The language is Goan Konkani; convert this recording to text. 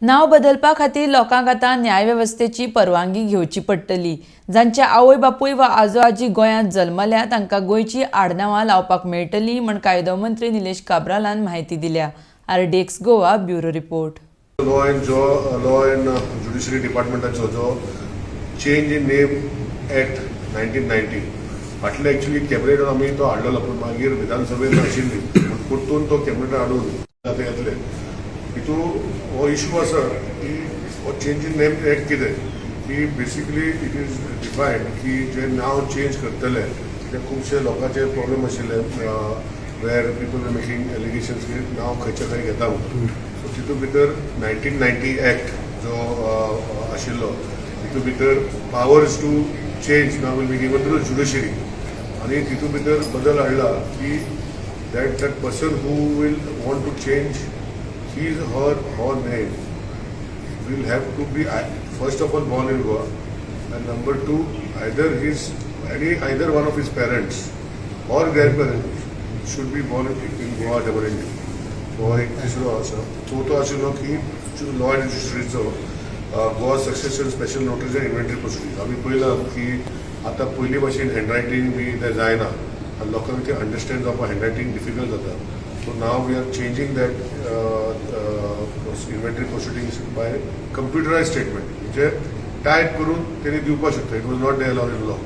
नांव बदलपा खातीर लोकांक आतां न्यायवेवस्थेची परवानगी घेवची पडटली. जांचे आवय बापूय वा आजो आजी गोंयांत जल्मल्या तांकां गोंयची आडनांवां लावपाक मेळटली म्हण कायदो मंत्री निलेश काब्रालान म्हायती दिल्या. RDX Goa, bureau report. Law and जो लॉ अँड ज्युडिशरी डिपार्टमेंटाचो जो Change in Name Act 1990, फाटले एक्चुली कॅबिनेटान आमी तो हाडलेलो, पूण मागीर विधानसभेन नाशिल्ली पूण परतून तो कॅबिनेटान हाडून आतां येतले. हितू हो इशू आसा की हो चेंज इन नेम एक्ट कितें की बेसिकली it is defined की जे नांव चेंज करतले ते खुबशे लोकांचे प्रॉब्लेम आशिल्ले, where people are making allegations की नांव खंयचे खंय घेता म्हणून. सो तितून भितर 1990 एक्ट जो आशिल्लो, तितून भितर पावर्स टू चेंज नाव will be given to judiciary आनी तितून भितर बदल हाडला की that person who will want to change his her name will have to be first of all born in Goa and number two, either his any either one of his parents or grandparents should be born in Goa permanently. हो एक तिसरो आसा. चवथो आशिल्लो की लॉ अँड ज्युडिशरीचो Goa Succession, Special Notaries and Inventory Proceedings. आमी पळयलां की आतां पयलीं भाशेन हँडरायटींग बी तें जायना आनी लोकांक तें अंडरस्टँड जावपाक हँडरायटींग डिफिकल्ट जाता. So now we are changing that inventory proceedings by computerized statement, म्हणजे टायप करून तेणी दिवपाक शकता. It was not there in law.